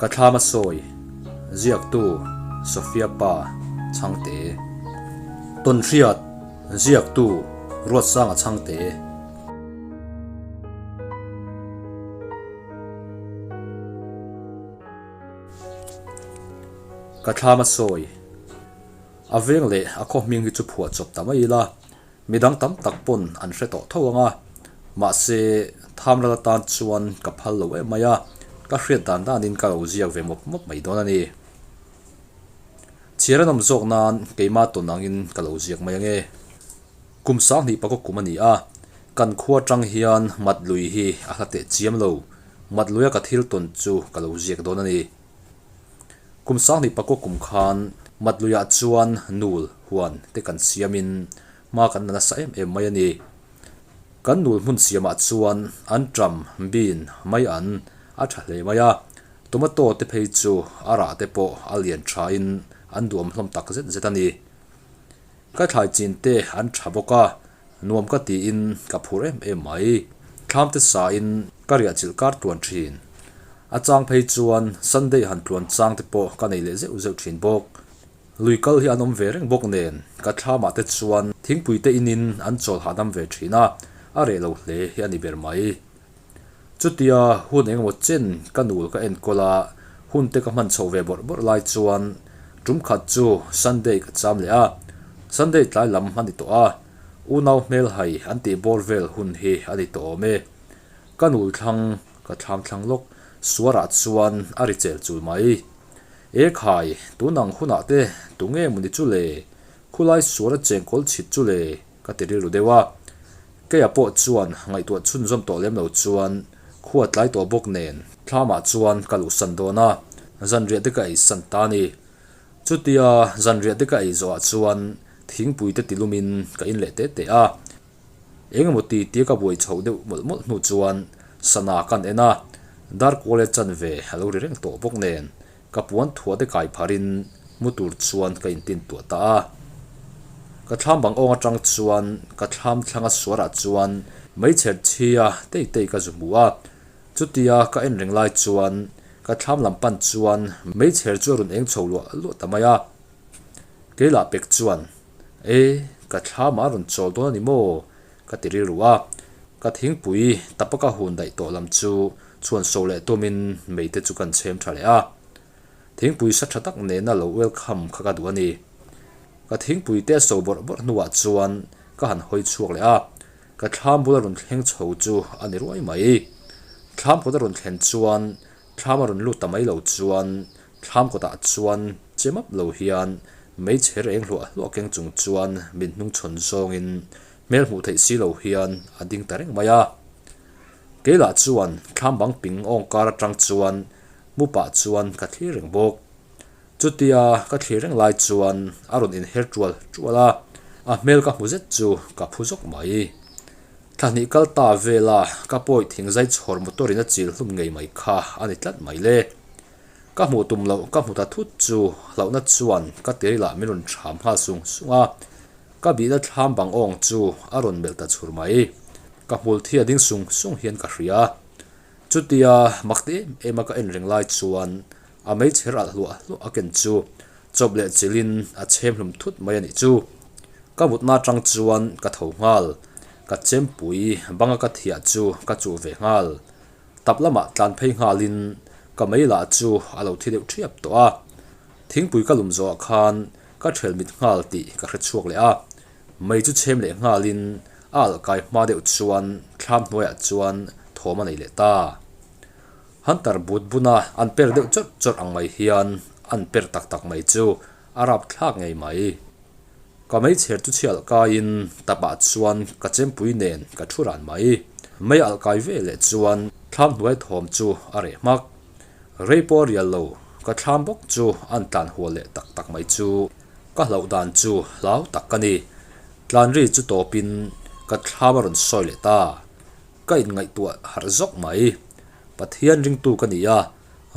Ka thlam a sawi, Ziaktu, Sophia Pa, Chhangte. Tawnhriat, Ziaktu, Ruatsanga Chhangte. Ka thlam a sawi, A veng leh a khaw hming hi chu phuah chawp ta mai ila, midang tam tak pawn an hre tawh tho ang a, mahse Thamral atan chuan ka phal lo em mai a, ka hriat dan danin ka lo ziak ve mawp mawp mai dawn a ni. Chhiar a nawm zawk nan keimah tawn angin ka lo ziak mai ange. Kum 2000 pakaw kum a ni a, kan khua atang hian mat lui hi a hla teh chiam lo, mat luia ka thil tawn chu ka lo ziak dawn a ni. Kum 2009 kum khan mat luiah chuan nul huan te kan siamin hma kan la nasa em em mai a ni. Kan nul hmun siamah chuan an ṭam, bean, mai an a ṭha hle mai a, tomato te phei chu a rah te pawh a lian ṭhain an duhawm hlawm tak zet zet a ni. Ka thlai chin te an tha bawk a, nuam ka tiin ka phur em em mai. Thlam te sain ka riah chilh kar tluan thin. A chang phei chuan Sunday han tluan chang te pawh ka nei leh zeuh zeuh thin bawk. Lui kal hi an awm ve reng bawk nen ka thlamah te chuan thingpui te inin an chawl hahdam ve thin a, a reh lo hle hi a ni ber mai. Chutia hun engemaw chen ka nul ka enkawl a, hun te ka hman chhoh ve bawrh bawrh lai chuan tum khat chu Sunday ka cham leh a, Sunday tlai lam a ni tawh a, unau hmel hai an tih bawr vel hun hi a ni tawh awm e. Ka nul thlang ka thlam thlang lawk suarah chuan a ri chel chul mai. E khai, tunang hunah te tunge mawni chu le, khulai suara chengkawl chhit chu le ka ti rilru deuh a. Keia pawh chuan ngaihtuah chhunzawm tawh lem lo chuan khua tlai tawh bawk nen thlamah chuan ka luhsan dawn a, zanriah te ka ei san ta a ni. Chutia zanriah te ka ei zawhah chuan thingpui te tilumin ka in leh te te a. Engemaw ti tia ka buai chhoh deuh mawlh mawlh hnu chuan sana kan en a, dar kual e chanve a lo ri reng tawh bawk nen Ka puan thuah te kai pharin mu tur chuan ka intin tuah ta a. Ka thlam bang awng atang chuan ka thlam thlanga suarah chuan meichher chhia tei tei ka zu hmu a. Chutia ka en reng lai chuan ka thlam lam pan chuan meichher chu a rawn eng chho luah luah ta mai a. Keilah pek chuan, E, ka thlamah a rawn chawl dawn a ni maw? Ka ti rilru a, ka thingpui tapaka hun daih tawh lam chu chhuan so leh tumin mei te chu kan chhem tha leh a. Thingpui sa tha tak nena lo welcome kha ka duh a ni. Ka thingpui te a so bawrh bawrh hnuah chuan ka han hawi chhuak leh a, ka thlam bula rawn thleng chho chu a ni ruai mai. Thlam kawt a rawn thlen chuan thlam a rawn lut ta mai lo chuan thlam kawtah chuan che map lo hian meichher eng hluah hluah keng chung chuan min hnungchhawn zawngin Hmel hmuh theih si lo hian a ding ta reng mai a. Keilah chuan thlam bang ping awng kar atang chuan mu pah chuan ka thlir reng bawk. Chutia ka thlir reng lai chuan a rawn inher tual tual a, a hmel ka hmu zet chu ka phu zawk mai. Thla hnih kal ta vela ka pawi thing zai chhawr motor in a chil hlum ngei mai kha a ni tlat mai le. Ka hmuh tum loh ka hmu ta thut chu hlauhna chuan ka tirilah min rawn ṭham nghal sung sung a. Ka bihna thlam bang awng chu a rawn melh ta chhur mai. Ka hmul thi a ding sung sung hian ka hria. Chutia mak ti em em a ka en reng lai chuan a meichher alh hluah hluah a ken chu chawp leh chilhin a chhem hlum thut mai a nih chu. Ka mutna atang chuan ka tho nghal. Ka chempui banga ka thiah chu ka chuh ve nghal. Tap lamah tlan phei nghalin ka mei lah chu a lo thi deuh thiap tawh a. Thingpui ka lum zawhah khan ka ṭhel mit nghal tih ka hre chhuak leh a, mei chu chhem leh nghalin a alh kai hma deuh chuan thlam hnuaiah chuan thawm a nei leh ta. Hunter but buna an per deuh chawrh chawrh ang mai hian an per tak tak mai chu a rap thlak ngei mai. Ka meichher chu chhi alh kaiin tapah chuan ka chempui nen ka thu ran mai. Mei alh kai ve leh chuan thlam hnuai thawm chu a reh hmak. Rei pawh a rial lo, ka thlam bawk chu an tlan hual leh tak tak mai chu ka hlauh dan chu hlau tak ka ni. Tlan ri chu tawpin ka thlam a rawn sawi leh ta. Ka inngaihtuah harh zawk mai. Pathian ringtu ka ni a,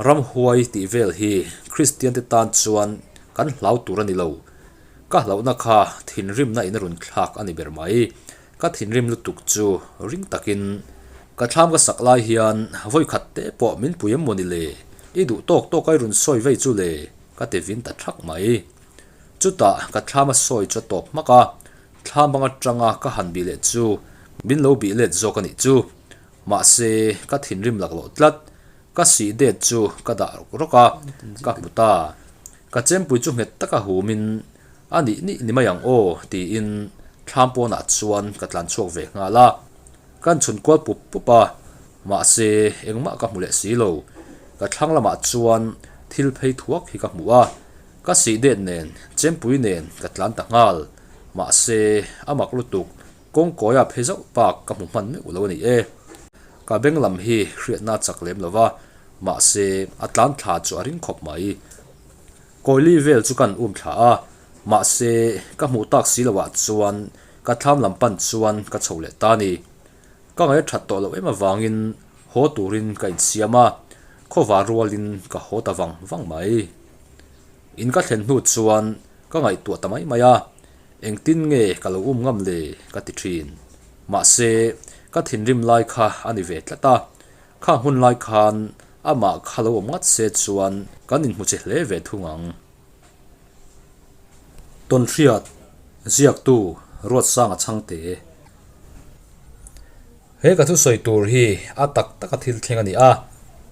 ramhuai tih vel hi Kristian te tan chuan kan hlau tur a ni lo. Ka hlauhna kha thinrimna in a rawn thlak a ni ber mai. Ka thinrim lutuk chu ring takin ka thlam ka sak lai hian vawi khat te pawh min pui em maw ni le? I duh tawk tawk a i rawn sawi vei chu le, ka ti vin ta thak mai. Chutah ka thlam a sawi chu a tawp hmak a, thlam bang atanga ka han bih leh chu min lo bih let zawk a nih chu. Mahse, ka thinrim laklawh tlat. Ka sih det chu ka dah rawk rawk a, ka hmu ta. Ka chempui chu nghet taka humin, A nih nih ni mai ang aw, tiin thlam pawnah chuan ka tlan chhuak ve nghal a. Kan chhun kual pup pup a, mahse engmah ka hmu leh si lo. Ka thlang lamah chuan thil phei thuak hi ka hmu a, ka sih det nen, chempui nen ka tlan ta nghal. Mahse, a mak lutuk, kawngkawia phei zauh bak ka hmu hman meuh lo a ni e. Ka beng lam hi hriatna a chak lem lo va, mahse a tlan thla chu a ring khawp mai. Kawili vel chu kan um thla a, mahse ka hmuh tak si loh ah chuan ka thlam lam pan chuan ka chho leh ta ni. Ka ngaih a that tawh loh em avangin haw turin ka insiam a, khawvar rualin ka haw ta vang vang mai. In ka thlen hnu chuan ka ngaihtuah ta mai mai a, engtin nge ka lo um ngam le ka ti thin. Mahse ka thinrim lai kha a ni ve tlat a, Kha hmun lai khan amah kha lo awm ngat se chuan kan inhmu che hle ve thung ang. Tawnhriat, Ziaktu, Ruatsanga Chhangte. He ka thusawi tur hi a tak taka thil thleng a ni a,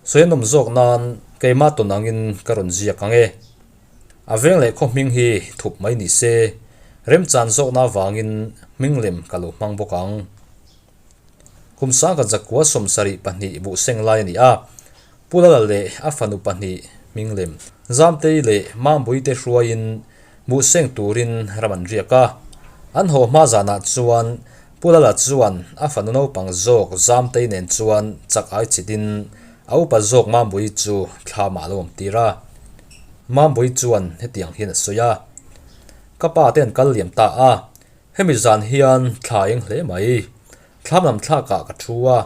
sawi a nawm zawk nan keimah tawn angin ka rawn ziak ang e. A veng leh khaw hming hi thup mai ni se, remchan zawkna avangin hming lem ka lo hmang bawk ang. Kum sangkhat zakua 72 buh seng lai a ni a, Pu Lala leh a fanu pahnih hming lem Zamtei leh Mambuite hruaiin buh seng turin ram an riak a. An haw hma zanah chuan Pu Lala chuan a fanu naupang zawk Zamtei nen chuan chak ai chitin a upa zawk Mambui chu thlamah a lo awm tir a. Mambui chuan hetiang hian a sawi a, Ka pa te an kal liam ta a, Hemi zan hian thla eng hle mai. Thlam lam thlakah ka thu a,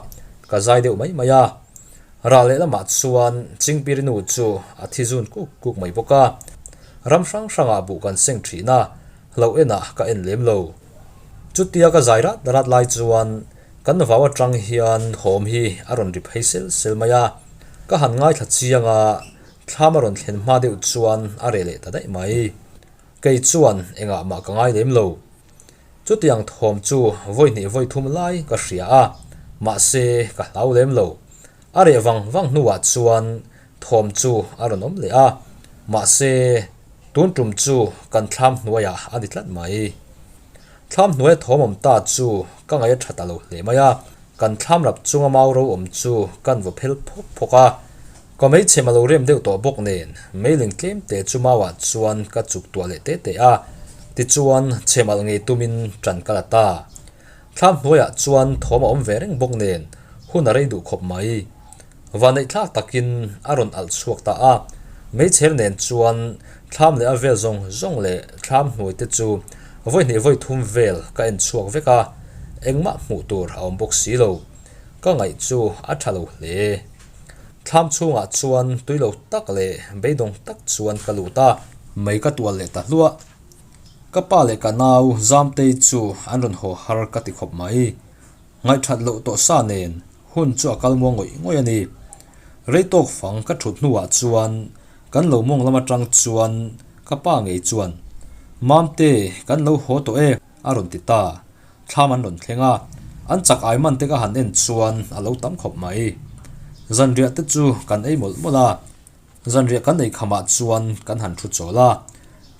ka zai deuh mai mai a. Rah leh lamah chuan Chingpiri nu chu a thi zun kuk kuk mai bawk a. Ram hrang hrangah buh kan seng thin a, hloh enah ka en lem lo. Chutia ka zai rat rat lai chuan kan vau atang hian thawm hi a rawn ri phei sel sel mai a. Ka han ngaithla chiang a, thlam a rawn thlen hma deuh chuan a reh leh ta daih mai. Kei chuan engah mah ka ngai lem lo. Chutiang thawm chu vawi hnih vawi thum lai ka hria a, mahse ka hlau lem lo. A reh vang vang hnuah chuan thawm chu a rawn awm leh a, mahse tun tum chu kan thlam hnuaiah a ni tlat mai. Thlam hnuaia thawm awm ta chu ka ngaih a tha ta lo hle mai a, kan thlam rap chunga mau ro awm chu kan vaw phel phawk phawk a. Ka hmeichhem a lo rem deuh tawh bawk nen, meiling tlem te chu mauah chuan ka chuk tuah leh te te a, tichuan chhem alh ngei tumin ṭan ka la ta. Thlam hnuaiah chuan thawm a awm ve reng bawk nen, hun a rei duh khawp mai. Vanneih thlak takin a rawn alh chhuak ta a, meichher nen chuan thlam leh a vel zawng zawng leh thlam hnuai te chu vawi hnih vawi thum vel ka en chhuak vek a, engmah hmuh tur a awm bawk si lo. Ka ngaih chu a ṭha lo hle. Thlam chhungah chuan tui lo tak leh beidawng tak chuan ka lut a. Mei ka tual leh ta hluah. Ka pa leh ka nau Zamtei chu an rawn haw har ka ti khawp mai. Ngaihthat loh tawh sa nen hun chu a kal muang ngawih ngawih a ni. Rei tawk fang ka thut hnuah chuan kan lo mawng lam atang chuan ka pa ngei chuan, Mamte, kan lo haw tawh e, a rawn ti ta. Thlam an rawn thleng a, an chak ai man te ka han en chuan a lo tam khawp mai. Zanriah te chu kan ei mawlh mawlh a, zanriah kan ei khamah chuan kan han thu chawl a.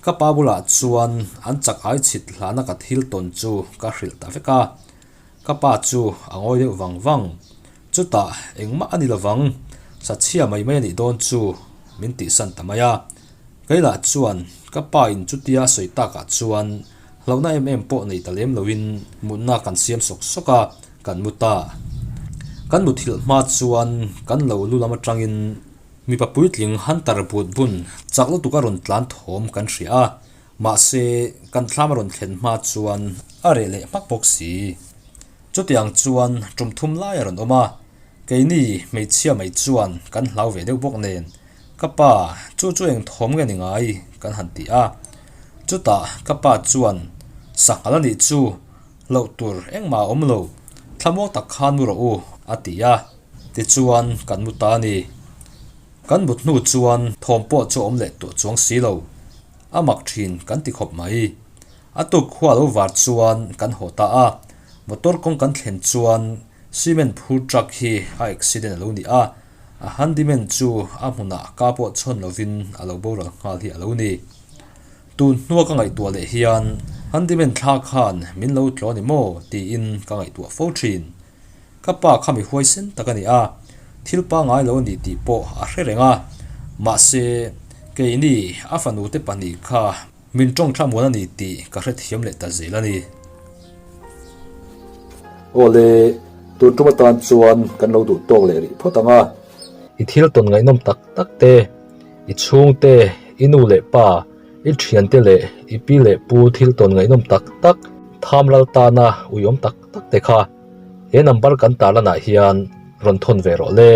Ka pa bulah chuan an chak ai chhit hlana ka thil tawn chu ka hrilh ta vek a. Ka pa chu a ngawi deuh vang vang. Chutah engmah a ni lovang, sachhia mai mai a nih dawn chu min tihsan ta mai a. Keilah chuan ka pa in chutia a sawi takah chuan Hlauhna em em pawh nei ta lem loin mutna kan siam sawk sawk a, kan mu ta. Kan muthilh hma chuan kan lo lu lam atangin mipa puitling Hunter but bun chak lutuk a rawn tlan thawm kan hria a, mahse kan thlam a rawn thlen hma chuan a reh leh hmak bawk si. Chutiang chuan tum thum lai a rawn awm a, keini hmeichhia mai chuan kan hlau ve deuh bawk nen Ka pa, chu chu eng thawm nge ni ngai? kan han ti a. Chutah ka pa chuan, Sanghal a nih chu, loh tur engmah a awm lo, thlamuang tak khan mu rawh u, a ti a. Tichuan kan mu ta a ni. Kan mut hnu chuan thawm pawh chu a awm leh tawh chuang si lo. A mak thin kan ti khawp mai. A tuk khua lo var chuan kan haw ta a, motor kawng kan thlen chuan cement phur truck hi a accident a lo ni a, a handyman chu a hmunah ka pawh chhawn lovin a lo boral nghal hi a lo ni. Tun hnua ka ngaihtuah leh hian handyman thla khan min lo tlaw ni maw tiin ka ngaihtuah fo thin. Ka pa kha mi huaisen tak a ni a, thil pangngai lo a ni tih pawh a hre reng a, mahse keini a fanu te pahnih kha min tawng tha muan a ni tih ka hrethiam leh ta zel a ni. Awle, tun tum atan chuan kan lo duh tawk leh rih phawt ang a. I thil tawn ngaihnawm tak tak te, i chhungte, i nu leh pa, I thiante leh i pi leh pu thil tawn ngaihnawm tak tak, tham ral tana uiawm tak tak te kha he number kan tarlanah hian rawn thawn ve rawh le.